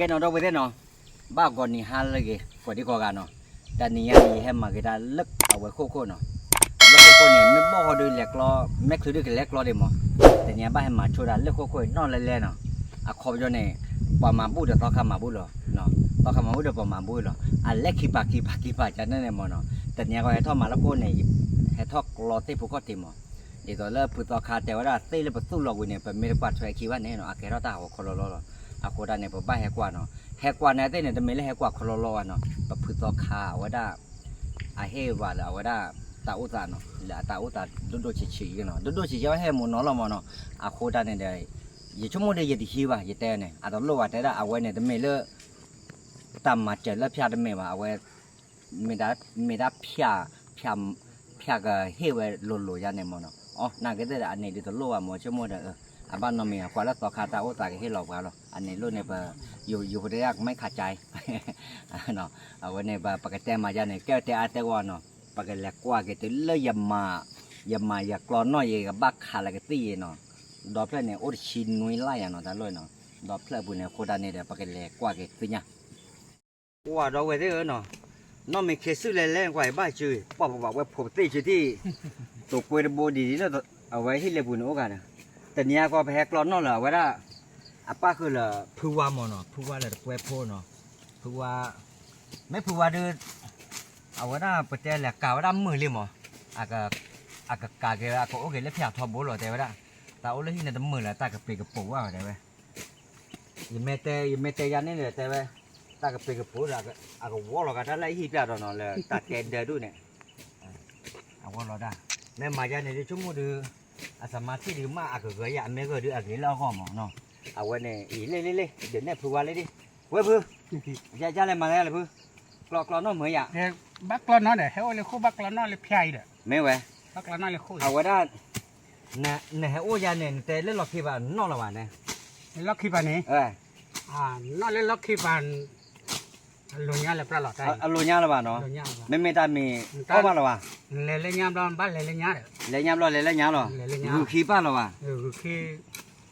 ကဲနီၤ ဒီပုၢ်ဝဲၢ်သ့ၣ်နီၤ, ဘၣ်ဂီၤနံၤဟါလၢအဂ့ၤ ကိးဒံကိးဂၤနီၤ, တနံၤညါအံၤ ယဟဲမၤက့ၤတၢ်လၢအဝဲဃိၣ်ခိၣ်နီၤ, လၢဃိၣ်ခိၣ်န့ၣ် မ့ၢ်ဘီၣ်ဃီဒုးလဲၤကျီ, မဲာ်ချံဒုးကလဲၤကျီဒံးမး, တနံၤညါဘၣ်ဟဲမၤဆိတၢ်လၢဃိၣ်ခိၣ်နီၣ်လဲလဲနီၤ, အခီပညီန့ၣ် ပှၤမၤဘူၣ်ဒီးသီခါမၤဘူၣ်လီၤ, သီခါမၤဘူၣ်ဒီးပှၤမၤဘူၣ်လီၤ, အလဲၤခံပၤခံပၤခံပၤကန့ၣ်မးနီၤ, တနံၤညါကီးဟဲထီၣ်မၤလၢဃိၣ်န့ၣ် ဟဲထီၣ်ကျီသ့ၣ်ဖိခီၣ်ထံးမး, ဒ်သိးလၢဖုသီခါတဲဝဲဒၣ်သ့ၣ်လၢပသူၣ်လီၤဝံၤန့ၣ် ပမ့ၢ်တကွၢ်ထွဲခံဘၣ်န့ၣ်နီၤ အကဲထီၣ်တၢ်ဟးဂီၤခီလီၤလီၤလီၤ, အဃိဒၣ်န့ၣ် ပဘၣ်ဟဲကွၢ်နီၤ, ဟဲကွၢ်န့ၣ်သ့ၣ်န့ၣ် တမ့ၢ်လၢဟဲကွၢ်ခီလီၤလီၤဘၣ်နီၤ, ပဖုသီခါအဝဲဒၣ် အဟ့ၣ်ဝဲလၢအဝဲဒၣ် တၢ်အိၣ်သးနီၤ လၢအတၢ်အိၣ်သးဒိၣ်ဒိၣ်ဆံးဆံးနီၤ, ဒိၣ်ဒိၣ်ဆံးဆံးဟဲမူနီၤလီၤမးနီၤ, အဃိဒၣ်န့ၣ်ဒီး ယဆိကမိၣ်ဒီးယတဟံးဘၣ် ယတဲန့ၣ် အတလိၣ်ဘၣ်တဲဒၣ် အဝဲန့ၣ်တမ့ၢ်လၢ တၢ်မၤစၢၤလၢဖၠၣ်တမ့ၢ်ဘၣ် အဝဲ မ့ၢ်ဒၣ်ဖၠၣ် ဖၠၣ်ကဟ့ၣ်ဝဲလိၤလိၤယါန့ၣ်မးနီၤ, အနာ်က့သ့ၣ်ဒီး အန့ၣ်ဒုးတလိၣ်ဘၣ်မး ဆိကမိၣ်ဒီး အဘၣ်နီတမံၤ ကွၢ်လၢသီခါတၢ်အိၣ်သးကဟ့ၣ်လီၤပှၤလီၤ, အန့ၣ်လိၣ်န့ၣ်ပ ယိၤဟိတယၣ်ကမ့ၢ်ခးကၠါအံၤ အဝဲန့ၣ် ပကတဲမၤယါန့ၣ် ကဲတဲအါတဲဂီၢ်နီၤ, ပကလဲၤကွၢ်က့ၤတုၤလၢယမၤ, ယမၤယကျီနီၣ်ယကဘၣ်ခးလၢကသံၣ်ယံၤနီၤ, ဒီဖျၢၣ်န့ၣ် အိၣ်တဆံနွံလါယၤနီၤ တၢ်လီၢ်နီၤ, ဒီဖျၢၣ်အပူၤန့ၣ် အဃိဒၣ်န့ၣ်ဒီး ပကလဲၤကွၢ်က့ၤသ့ၣ်ညါ ကွၢ်ဒီးဝဲသ့ၣ်ဧၢနီၤ, နီၢ်မ့ၢ်ခ့စုၣ်လဲၤလဲၤ ကွၢ်အံၤဘၣ်စု ပှၢ်ပှၢ်ပှၢ်ဝဲဖိပသ့ၣ်စုထံၣ်, တိာ်ကွဲတဘိဒ်ဒ်လၢ အဝဲဟံၣ်လ့ပူၤန့ၣ်အိၣ်ဂၤဒီး, တနံၤအံၤကီး ပဟဲကျီနီၣ်လၢအဝဲဒၣ် အပၣ်ဃုာ်လၢဖုဝါမးနီၤ, ဖုဝါလၢတကွဲဖိနီၤ, ဖုဝါ, မ့ၢ်ဖုဝါဒုး အဝဲဒၣ်ပတဲလဲၤကၤဝဲဒၣ်မုာ်လံမး, အကကၤက့ၤ အကအိၣ်က့ၤလၢဖၠၣ်ထီဘိလီၤ တဲဝဲဒၣ်, တၢ်အိၣ်လၢဟံၣ်န့ၣ်တမုာ်လၢတၢ်ကပ့ၤကပိာ်ဘၣ်တဲဝဲ ယမ့ၢ်တဲ ယမ့ၢ်တဲယၤန့ၣ်ဒီးတဲဝဲ, တၢ်ကပ့ၤကပိာ်ဒီး အကဝီလီၤကတၢ်လၢအဟံၣ်ပၠၣ်ဒီးနီၤ လၢတၢ်တဲဒၢဒိၣ်န့ၣ်, အဝီလီၤတၢ်, မ့ၢ်မၤယၤန့ၣ်ဒုးဆိကမိၣ်ဒုး, အသးမၤထံၣ်ဒုးမ့ၢ်အကဂၢၤယၤ အမ့ၢ်ဂၢၤဒုးအဂ့ၤလၢအဂီၢ်မးနီၤ, အဝဲန့ၣ် အံၤလ့လ့လ့ ဒုးနဲၣ်ဖုဝါလ့ဒံး, ဝဲဖု, ယကလဲၤမၤသးယၤလၢဖု, ကျီကျီနီၣ်မုာ်ယၤ, ဘၣ်ကျီနီၣ်ဒီး ဟဲအိၣ်လၢဃိၣ်ဘၣ်ကျီနီၣ်လၢဖၠၣ်အံၤဒီး, မ့ၢ်ဝဲ, ဘၣ်ကျီနီၣ်လၢဃိၣ်အံၤ, အဝဲဒၣ် နဟဲအိၣ်ယၤန့ၣ် နတဲလၢလီၢ်ခံပၤနီၣ်လၢၤဘၣ်န့ၣ်, လၢလီၢ်ခံပၤန့ၣ်, နီၣ်လၢလီၢ်ခံပၤ, အလိၤညါလၢၤဘၣ်လီၤ, အလိၤညါလၢၤဘၣ်နီၤ, မ့မ့ၢ်တၢ်မ့ၢ်အီၣ်ဘၣ်လၢၤဘၣ်, လဲၤလၢညါဘျီ ဘၣ်လဲၤလၢညါဒီး, လဲၤညါဘျီလဲၤလၢညါလီၤ, ဂုာ်ခံပၢ်လၢၤဘၣ်, ဂုာ်ခံ,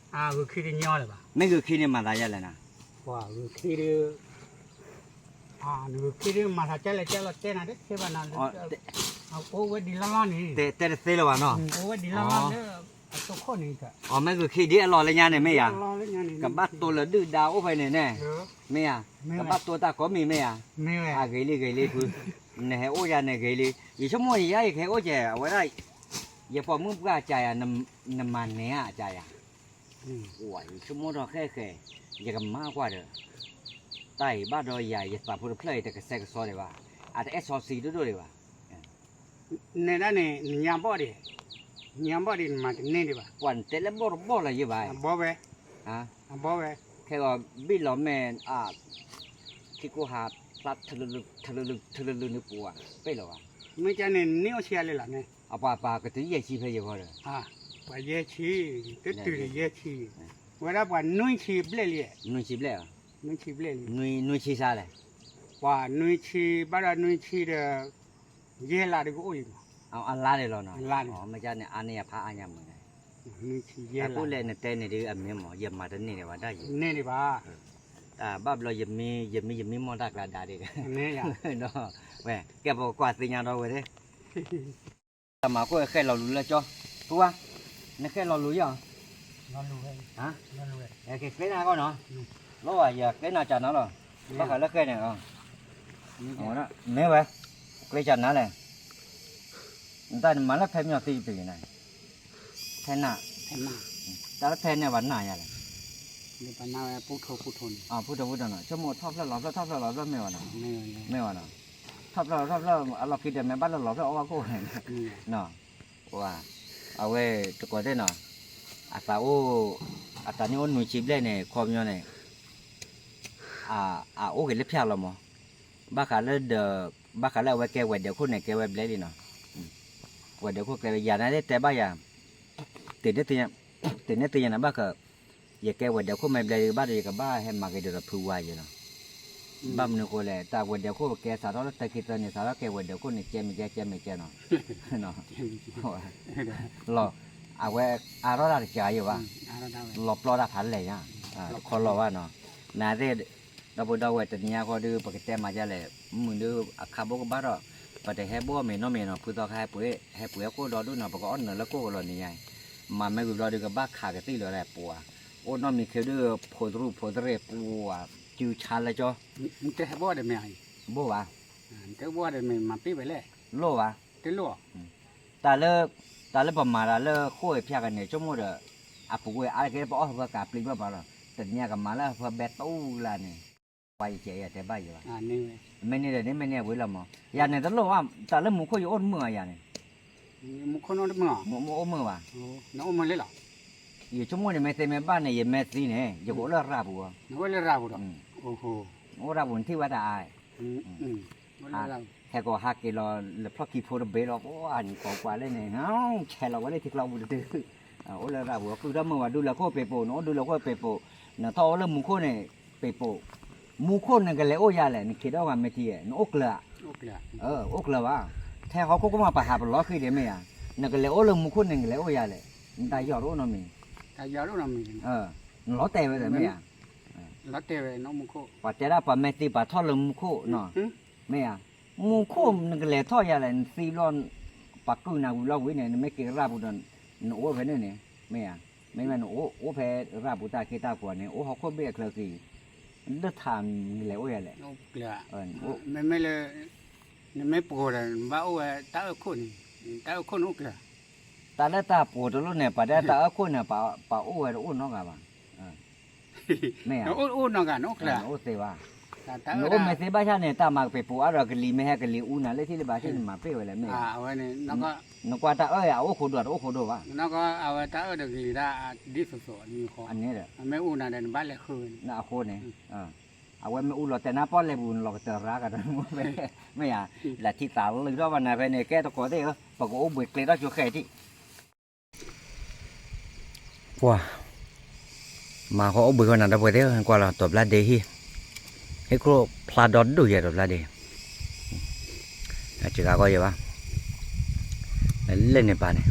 ဂုာ်ခံတညီလၢၤဘၣ်, မ့ၢ်ဂုာ်ခံန့ၣ်မၤသးယၤလဲၣ်နၤ, ပှၤဂုာ်ခံဒုး ဂုာ်ခံဒုးမၤသးကဲလဲၣ်ကဲလီၤတဲနၤတသ့ဘၣ်နၤ, အိၣ်ဝဲဒ်လီၢ်လီၢ်န့ၣ်, တဲတသ့လၢၤဘၣ်နီၤ, အိၣ်ဝဲဒ်လီၢ်လီၢ်လၢ အသိခိၣ်န့ၣ်, အမ့ၢ်ဂုာ်ခံဒ်အလီၢ်လၢညါန့ၣ်မ့ၢ်ယၤ, ကဘၣ်တိၢ်လၢဒုၣ်ဒါအိၣ်ဖဲန့ၣ်န့ၣ်, မ့ၢ်ယၤ, ကဘၣ်တိၢ်တၢ်ကိးမံၤမ့ၢ်ယၤ, အဂ့ၤလံဂ့ၤလံဖု, နဟဲအိၣ်ယၤန့ၣ်ဂ့ၤလံ, ယဆိကမိၣ်ယၤယကဟဲအိၣ်ကဲ အဝဲဒၣ်, ယပိာ်မုၣ်ပှၢ်ကယၤ, နမၤန့ၢ်ဧါကယၤ ယဆိကမိၣ်ထီၣ်ဃဲဃဲ, ယကမၤကွၢ်ဒီး, တၢ်အံၤဘၣ်ဒီးယၤ ယသးဖိတဖျၢၣ်အံၤတကဆှဲကဆှီဒံးဘၣ်, အတအဲၣ်စီဆှံဒိၣ်ဒိၣ်ဒံးဘၣ်, နဲဒၣ်န့ၣ် နညါဘီၣ်ဒံး, နညါဘီၣ်ဒံးနမၤတန့ၢ်ဒံးဘၣ်, ပှၤနတဲလၢဘီၣ်တဘီၣ်လၢၤယဘၣ်, အဘီၣ်ဝဲ, အဘီၣ်ဝဲ, ခဲဂီၤဘံၣ်လီၤမဲာ်, ထံကိၢ်ဟးဖျါ, ထလၢလၢနပူၤ, ပ့ၢ်လီၤဘၣ်, မ့ၢ်ကန့ၣ် နန့ၢ်အိၣ်ဆံးအါလဲၣ်လီၤန့ၣ်, အပှၤပှၤကတုၤယဲၢ်ဆံဖဲယဂီၢ်ဒီး, ပှၤယဲၢ်ဆံ, တတုၤဒီးယဲၢ်ဆံ, ဝဲဒၣ်ပှၤနွံဆံဘျဲၣ်လံ, နွံဆံဘျဲၣ်, နွံဆံဘျဲၣ်လံ, နွံဆံစါလဲၣ်, ပှၤနွံဆံဘၣ်ဒီးနွံဆံဒီး, ယဲၢ်လါဒုးကအိၣ်လံမး, အလါဒံးလီၤနီၤ, မ့ၢ်ကန့ၣ် အါန့ၢ်ယၤဖးအါညါမုာ်န့ၣ်, အဃိလဲၣ်နတဲန့ၣ်ဒုးအမ့ၢ်မး ယမၤတန့ၢ်ဒံးဘၣ်ဒၣ်ယဲ, န့ၢ်ဒံးဘၣ်, ဘၣ်ဘျီယမံ ယမံ ယမံမီၢ်တၢ်ကျါဒါဒံး, ဒီး, ဝဲ, ကဲပကကွၢ်သ့ၣ်ညါဒီးဝဲသ့ၣ် တၢ်မၤခိၣ်ဃဲလီၤလူၤလၢကၠီ, ဖုဝါ, နဃဲလီၤလူၤယီၤ, က့ၤကျဲနၤကီၢ်နီၤ, လီၤဝဲ ယကျဲနၤကၢ်နၤလီၤ, ဘၣ်ဃးလၢဃဲန့ၣ်, မ့ၢ်ဝဲ, ကျဲကၢ်နၤလဲၣ်, နတၢ်နမၤလၢဖဲမညီၤသံတပ့ၤနၤ, ဖဲနၤ, တၢ်လၢဖဲန့ၣ်ပှၤနၢ်ယၤလဲၣ်, ပှၤနၢ်ဝဲ, ပူထီၣ်ပူထီၣ်နီၤ, ဆိကမိၣ်ထီၣ်ဖျၢၣ်လီၤဖျၢၣ် ထီၣ်ဖျၢၣ်လီၤဖျၢၣ်မ့ၢ်ဝဲနီၤ, မ့ၢ်ဝဲနီၤ, ထီၣ်ဖျၢၣ်လီၤဖျၢၣ် အလီၢ်ခံဒီးမ့ၢ်ဘၣ်လၢလီၤဖျၢၣ်အီၣ်ဘၣ်ခိၣ်, အဝဲတကိးသ့ၣ်နီၤ, အသးအိၣ်, အသးနံၣ်အိၣ်နွံဆံဘျဲၣ်န့ၣ် ခီပညီန့ၣ်, အအိၣ်က့ၤလၢဖၠၣ်လီၤမး, ဘၣ်ဃးလၢဒီး, ဘၣ်ဃးလၢအဝဲကဲဝဲၤဒၢးခိၣ်န့ၣ် ကဲဝဲဘျဲၣ်လံနီၤ, ဝဲၤဒၢးခိၣ်ကဲဝဲယၤန့ၣ်တဲဘၣ်ယၤ, တန့ၢ်သ့ၣ်ညါန့ၣ်ဘၣ်ဃး, ယကဲဝဲၤဒၢးခိၣ်မ့ၢ်ဘျဲၣ်လံဘၣ်ဒီး ယကဘၣ်ဟဲမၤက့ၤဒီးဖုဝါယဲလီၤ, ဘၣ်မနုၤဃိလဲၣ် တၢ်ဝဲၤဒၢးခိၣ်ကဲစးထီၣ်လၢတၢ်ခံသၢန့ၣ် စးထီၣ်ကဲဝဲၤဒၢးခိၣ်န့ၣ် ကဲမ့ၢ်ကဲကဲမ့ၢ်ကဲနီၤ, လီၤ, အဝဲအါထီၣ်တၢ်တကးယဲဘၣ်, လီၤပျီတၢ်ဖးလဲၣ်ညါ, တခီလီၤဘၣ်နီၤ, နသ့ၣ် ဒီပုၢ်ဒီဝဲၢ်တနံၤအံၤဃီဒီး ပကတဲမၤဒ်လဲၣ်, မုၢ်ဒီးအခါဘိကဘၣ်ဒီး ပတဟဲဘိအီၣ်မ့ၤနီတမံၤနီၤ, ဖုသီခါဟဲပှ့ၤ ဟဲပှ့ၤအခိၣ်ဒီဒူၣ်နီၤ, ပကအီၣ်နၢၤလၢကိၣ်ကလီၤနံၤညါအံၤ, မၤမ့ၢ်ဝံၤဘျီဒီးကဘၣ်ခးကသံၣ်လီၤဒၣ်ပှၤ, အိၣ်နီတမံၤခံဒီး ဖိသရူၣ်ဖိသရ့ၣ်ပှၤ စုဆါလၢကၠီ, ဘိဘၣ်, လိၣ်ဘၣ်, တၢ်လၢပမၤတၢ်လၢဃိၣ်အံၤဖၠးကန့ၣ် ဆိကမိၣ်ဒီး အပူၤကွံာ်အါတက့ၢ် ပအီၣ်ဟၢဖၢကးပျံၤဘၣ်ဘၣ်လီၤ, တနံၤကမၤလၢဟၢဖၢဘဲတူၢ်လၢန့ၣ်, ပှၤယကဲယတဲဘၣ်ယၤဘၣ်, မ့ၢ်န့ၣ်ဒီးန့ၣ် မ့ၢ်န့ၣ်အဝံၤလီၤမး, ယၤန့ၣ်တလိၣ်ဘၣ်, တၢ်လၢမူခိၣ်ယအိၣ်တမုာ်အယၤန့ၣ်, မ့ၢ်အိၣ်မုာ်, ယဆိကမိၣ်န့ၣ် မ့ၢ်သ့မ့ၢ်ဘၣ်န့ၣ် ယမ့ၢ်သံန့ၣ် ယကအိၣ်လၢရၤပူၤ, အိၣ်ရၤပူၤန့ၣ်ထံၣ်ဝဲတၢ်အါ ဟဲကိးဟးက့ၤလီၤလၢဖျီၣ်ခံဖိတဘ့ၣ်လီၤ, ပှၤနံၤကိးကွၢ်လၢန့ၣ် ဆဲးလီၤဝဲလၢထံကျီပူၤတဒု, အိၣ်လၢရၤပူၤ ကုၢ်ထီၣ်မုာ်ဝဲဒူလၢခိၣ်ပ့ၤပိာ်, နအိၣ်ဒူလၢခိၣ်ပ့ၤပိာ်, နထီၣ်အိၣ်လၢမူခိၣ်န့ၣ် ပ့ၤပိာ်, မူခိၣ်နကလဲၤအိၣ်ယၤလဲၣ်, နခံးဒီးဂၤမ့ၢ်ထံဧဲ, နအိၣ်ကျၢၤ, အိၣ်ကျၢၤဘၣ်, ထဲဟီၣ်ခိၣ်ကမၣ်ပဟးပလီၤဃံၤဒံးမ့ၢ်ဧါ, နကလဲၤအိၣ်လၢမူခိၣ်န့ၣ် နကလဲၤအိၣ်ယၤလဲၣ်, နတၢ်ယီၢ်တအိၣ်နီတမံၤ, နလီၤတဲာ်ဝဲဒီးမ့ၢ်ဧါ ပှၤတဲဒၣ်ပှၤမ့ၢ်သံပှၤထီၣ်လၢမူခိၣ်နီၤ, မ့ၢ်ဧါ, မူခိၣ်နကလဲၤထီၣ်ယၤလဲၣ်, နသံဘျီ, ပှၤကုၢ်နၤဝံၤလီၤဝံၤန့ၣ် နမ့ၢ်က့ၤရၤပူၤဒီး နအိၣ်ဖဲန့ၣ်န့ၣ်, မ့ၢ်ဧါ, မ့မ့ၢ်နအိၣ်ဖဲရၤပူၤတၢ်ခ့တၢ်ပှၤန့ၣ် အိၣ်ဟီၣ်ခိၣ်ဘ့ၣ်အချၢဃံ, လၢထးနလဲၤအိၣ်ယၤလဲၣ်, မ့မ့ၢ်လၢ နမ့ၢ်ပှိၤဒီး နဘၣ်အိၣ်ဝဲတၢ်အၢၣ်ခိၣ်န့ၣ်, တၢ်အၢၣ်ခိၣ်န့ၣ်အိၣ်ကျၢၤ, တၢ်လၢတၢ်ပှိၤတလိၣ်န့ၣ် ပှၤဒဲတၢ်အၢၣ်ခိၣ်န့ၣ် ပှၤအိၣ်ဝဲတအိၣ်နီတဂၤဘၣ်, မ့ၢ်ဧါ, အိၣ်နီတဂၤ နအိၣ်ကျၢၤ, နအိၣ်သ့ဘၣ်, နအိၣ်မ့ၢ်သ့ဘၣ်ဆၣ်န့ၣ် တၢ်မၤကပ့ၤပိာ်အါဒီးကလံၤမ့ၢ်ဟဲကလံၤအူနၤလၢထံၣ်လၢဘၣ်ထံၣ်န့ၣ် မၤပ့ၢ်ဝဲလဲၣ်မ့ၢ်ဧါ, နကွၢ်တၢ်အၢၣ်အအိၣ်ခိးဒိၣ်တအိၣ်ခိးဒိၣ်ဘၣ်, အန့ၣ်ဒီး အဝဲမ့ၢ်အူလီၤတဲာ်နါပီၣ်လဲၣ်ပူၤ နလီၤကတၢၢ်ရၤကဒီးမ့ၢ်ဖဲ, မ့ၢ်ဧါ, လၢထံသးလၢထီၣ်ဘၣ်နၤဖဲန့ၣ် ကဲတကိးသ့ၣ်ဧၢ, ပကအိၣ်ဘှံးကျဲထီၣ်ကၠိဃဲၤထံၣ် ပှၤ, မၤဃီအိၣ်ဘှံးဃီနၤဒီပုၢ်ဝဲၢ်သ့ၣ်ဧၢ, ကွၢ်လီၤ တီၤဘျါဒ့ဟံၣ်, ဟ့ၣ်ခိၣ်ဖျါဒီဒူၣ်ယဲၢ်တီၤဘျါဒ့, အစှၤကီယဲၢ်ဘၣ်, လၢန့ၣ်ပၢ်န့ၣ်,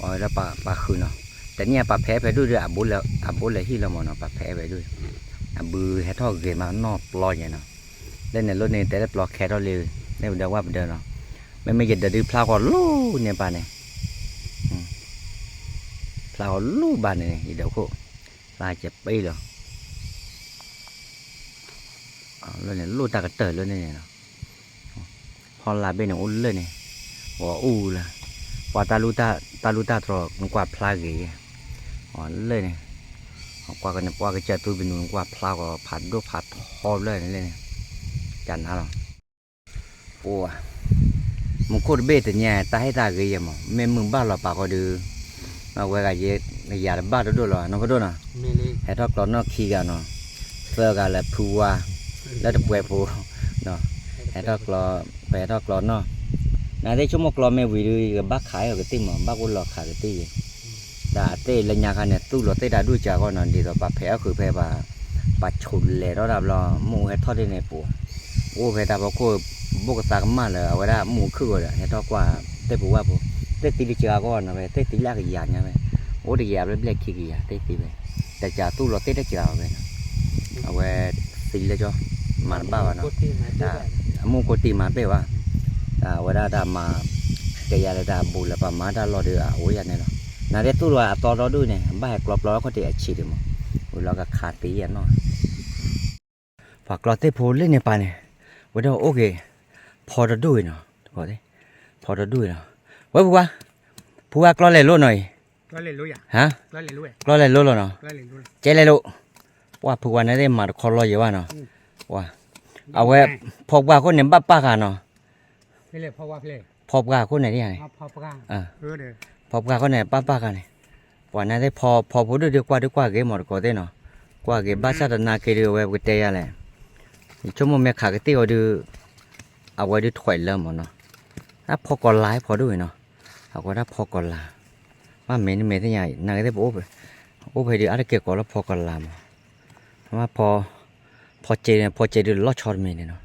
အီၤလၢပၢ်ဃုာ်နီၤ, တနံၣ်အံၤပၢ်ဖဲးဖဲဒူၣ်ဒီး အဘိလဲၤဟံၣ်လီၤမးနီၤ, ပၢ်ဖဲးဖဲဒူၣ်, အဘုဟဲထီၣ်ဂ့ၤမးနီၢ်ပျီယဲၢ်နီၤ, လၢန့ၣ်လီၤန့ၣ် တဲလၢပျီခဲထီၣ်လံ, လၢပဒၢးဝၣ်ပဒၢးနီၤ, မ့မ့ၢ်ယဒၢးဒုးဖျါဃီၤလိၣ်န့ၣ်ပၢ်န့ၣ် ဖျါအီၤလိၣ်ဘၣ်န့ၣ် ယဒၢးခိၣ်, ဖျါကဲပ့လီၤ, လၢန့ၣ်လိၣ်တၢ်ကတၢၢ်လၢန့ၣ်န့ၣ်လီၤ, ဖီလာ်ဘ့ၣ်န့ၣ် အိၣ်လၢန့ၣ်, အီၤအူလၢ, ပှၤတၢ်လူၢ်တၢ်တြီၤ နကွၢ်ဖျါဂ့ၤယဲၢ်, အီၤလၢန့ၣ်, ကွၢ်ကန့ၣ် ပှၤကစၢၢ်သူဘံနူၤ နကွၢ်ဖျါဃီၤ ဖးဒိၣ်ဖးထီဘျၢန့ၣ်လၢန့ၣ်, ကနၤလီၤ ပှၤ, မူခိၣ်တဘ့ၣ်တနံၤ တၢ်ဟ့ၣ်တၢ်ဂ့ၤယဲၢ်မး မ့ၢ်မုၢ်ဘၣ်လီၤပာ်ဃီဒီး, အဝဲဂၤယဲၢ် ယၤတဘၣ်တဒိၣ်လီၤ နီၢ်ခိၣ်ဒိၣ်နီၤ, ဟဲထီၣ်ကျီနီၢ်ခံဂၤနီၤ, သၢဂၤလၢဖုဝါ, လၢတပှဲၤဖိ, ဟဲထီၣ်ကျီ, ပဟဲထီၣ်ကျီနီၢ်, နသ့ၣ်ဆိကမိၣ်ကျီမ့ၢ်ဝံၤဒီး ယကဘၣ်ခးအီၤကသံၣ်မး ဘၣ်ကအိၣ်လီၤခးကသံၣ်ယဲၢ် တၢ်အသ့ၣ်လၢညါခါန့ၣ် သူၣ်လီၤသ့ၣ်တၢ်ဒူၣ်စှၤဂီၢ်နီၤ ဒ်သိးပှၤဖဲးအီၣ်ဃုာ်ဖဲပှၤ, ပှၤဆိးလဲၤထီၣ်တၢ်ဘျီ မ့ၣ်အူဟဲထီၣ်ဒ်န့ၣ်ပူၤ, အိၣ်ဖဲတၢ်ဖီခိၣ် ဘိၣ်ကသါကမၣ်လၢ အဝဲဒၣ်မ့ၣ်အူခုၣ်ဂီၤဒီး ဟဲထီၣ်ကွၢ် သ့ၣ်ပူၤဝၣ်ပူၤ, သ့ၣ်သံလၢစှၤဂီၢ်နီၤ ဖဲသ့ၣ်သံလၢအကယၤညါဖဲ, အိၣ်တကယၤဘျဲၣ်ဘျဲၣ်ခံကယၤသ့ၣ်သံဖဲ, တကးသူၣ်လီၤသ့ၣ်တကးအီၤဖဲနီၤ, အဝဲသံလၢကၠီ, မၤတဘၣ်ဘၣ်နီၤ, အမ့ၣ်အူကိးတံၢ်မၤပ့ၢ်ဘၣ်, အဝဲဒၣ်တၢ်မၤ, ကယၤလၢတၢ်အဘူးလၢပှၤမၤတၢ်လီၢ်ဒီးအအိၣ်ယၤန့ၣ်လီၤ, နသ့ၣ်သူၣ်လီၤအသီဒီဒူၣ်န့ၣ် ဘၣ်ဟဲကျီပျီလၢခီၣ်ထံးအဆံးဒံးမး, ဝံၤလီၤကခးသံယဲၢ်နီၤ ပှၤကျီသ့ၣ်ဖိလၢန့ၣ်ပၢ်န့ၣ်, ဝဲဒၣ်အိၣ်က့ၤ, ဖီတဒူၣ်အံၤနီၤ, ဖီတဒူၣ်အံၤနီၤ, ဝဲဖုဝါ, ဖုဝါကျီလဲၤလိနီၤအံၤ, ဟါ, ကျီလဲၤလိလီၤနီၤ, ကဲလဲၤလိ, ပှၤဖုဝါန့ၣ်သ့ၣ်မၤတခီလီၤယဲၢ်ဘၣ်နီၤ, ပှၤ, အဝဲ, ဖီပှၢ်ခိၣ်န့ၣ်ဘၣ်ပၢ်ဃာ်နီၤ, ဖီပှၢ်ခိၣ်န့ၣ်ဒ်န့ၣ်, ဖီပှၢ်ခိၣ်န့ၣ်ပၢ်ပၢ်ဃာ်န့ၣ်, ပှၤန့ၣ်သ့ၣ်ဖီဖီဖိဒိၣ်ဒုးကွၢ်ဒုးကွၢ်ဂ့ၤမးတကိးသ့ၣ်နီၤ, ကွၢ်ဂ့ၤဘၣ်ဆၣ်တနာ်က့ဒုးအဝဲပကတဲယၤလဲၣ်, ယဆိကမိၣ်မ့ၢ်ခးကသံၣ်အီၤဒုး, အဝဲဒုးထွဲးလၢမးနီၤ, တၢ်ဖီကီၤလၤဖီဒိၣ်အံၤနီၤ, အဝဲဒၣ်ဖီကီၤလၤ, ဘၣ်မ့ၢ်နမ့ၢ်သ့ၣ်ညါအံၤ နာ်က့သ့ၣ်ပအိၣ်ဖဲဒုးအါတက့ၢ်ကိးလၢဖီကီၤလၤမး, ဖီ, ဖီစ့, ဖီစ့ဒုးလီၤဆီတမံၤန့ၣ်နီၤ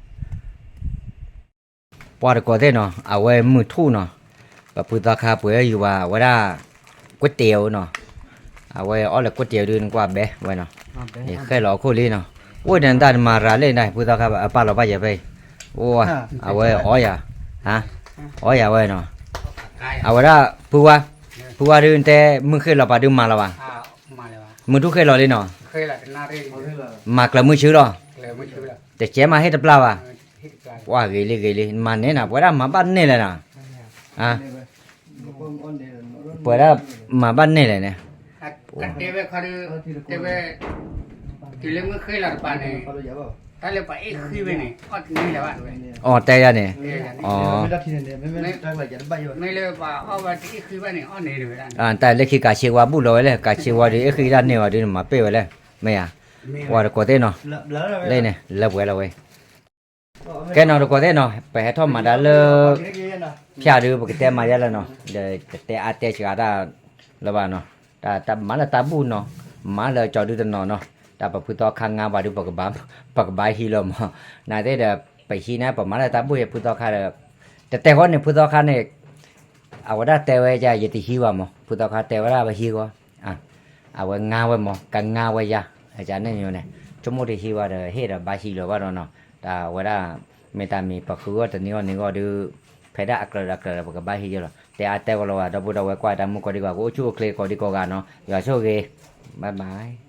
ပှၤတကိးသ့ၣ်နီၤ အဝဲမုၢ်ထူၣ်နီၤ, ပဖုသီခါပှ့ၤယူၤဘၣ်ဝဲဒၣ်, ကွ့တ့ၢ်ဧိၤနီၤ, အဝဲအီၣ်လၢကွ့တ့ၢ်ဧိၤဒုးနကွၢ်ဘဲဝဲနီၤ, ယဃဲလီၤအခိၣ်လံနီၤ, အိၣ်ဒီးနတၢ်မၤရၤလၢနဖုသီခါ အပာ်လီၤဘၣ်ယၤဖဲအံၤ, အိၣ်, အဝဲအီယၤ, အီယၤဝဲနီၤ, အဝဲဒၣ်, ဖုဝါ, ဖုဝါဒုးတဲ မုၢ်ဃ့ၢ်လီၤပာ်ဒုးမၤလီၤဘၣ်, မုၢ်ထူၣ်ဃ့ၢ်လီၤလံနီၤ, မၤကျၢၤမုၢ်ဆူလီၤ, တကဲမးဟ့ၣ်တပျၢ်ဘၣ်, ပှၢ်ဂ့ၤလံဂ့ၤလံ နမၤန့ၢ်နၤ ပဝဲဒၣ်မၤဘၣ်န့ၢ်လဲၣ်နီၤ ပဝဲဒၣ်မၤဘၣ်န့ၢ်လဲၣ်န့ၣ်, တဲဝဲ, တုၤလၢမုၢ်ဃ့ၢ်လီၤတပၤန့ၣ်, တၢ်လၢပှၤအ့ၣ်ဃံဝဲန့ၣ် အီၣ်တန့ၢ်လၢၤဘၣ်ဝဲ, အီၣ်တဲယၤန့ၣ်, မ့ၢ်လၢပှၤအီၣ်ဝဲတအ့ၣ်ဃံဘၣ်န့ၣ် အီၣ်န့ၢ်ဝဲဒၣ်, တၢ်လၢခံကးဆ့ဝါဘူၣ်လီၤဝဲလဲၣ် ကးဆ့ဝါဒုးအ့ၣ်ဃံဒၣ်န့ၢ်ဝဲဒုးနမၤပ့ၢ်ဝဲလဲၣ်, မ့ၢ်ဧါ, ပှၤတကိးသ့ၣ်နီၤ, လၢန့ၣ် လၢပှဲၤလီၤဝဲ ကဲနီၤတကိးသ့ၣ်နီၤ ပဟဲထီၣ်မၤတၢ်လၢ ဖၠၣ်ဒုး ပကတဲမၤယဲလၢနီၤ ဒီးတတဲအါတဲစှၤတၢ်လၢၤဘၣ်နီၤ, တၢ်မၤလၢတၢ်ဘူၣ်နီၤ, မၤလၢကၠီဒုးတနီၤနီၤ, တၢ်ပဖုသီခါငါပှၤဒုး ပကဘါဟံးလီၤမး, နာ်သ့ၣ်ဒီး ပဟံးန့ၣ် ပမၤလၢတၢ်ဘူၣ်ယဲဖုသီခါဒီး, တတဲဃီန့ၣ် ဖုသီခါန့ၣ် အဝဲဒၣ်တဲဝဲယၤ ယတဟံးဘၣ်မး ဖုသီခါတဲဝဲဒၣ်ပဟံးဂီၢ်, အဝဲငါဝဲမး ကငါဝဲယၤ, န့ၣ်န့ၣ်, ဆိကမိၣ်တဟံးဘၣ်ဒီး ဟ့ၣ်ဒီးဘါဟံးလၢၤဘၣ်ဒီးနီၤ, တၢ်ဝဲဒၣ်, မ့ၢ်တၢ်မံၤပဃုအီၣ်တနံၤဂီၢ်နံၤဂီၢ်ဒုး, ဖဲဒၣ်အကြၢးဒီးအကြၢးဒီး ပကဘါဟံးယဲလီၤ, တဲအါတဲကလီၤဘၣ် ဒီပုၢ်ဒီဝဲၢ်ကွၢ်တၢ်မုၢ်ကီၢ်ဒံးကီၢ် ကအိၣ်ဆူၣ်အိၣ်ချ့ကိးဒံးကိးဂၤနီၤ ယွၤဆိၣ်ဂ့ၤ, bye bye.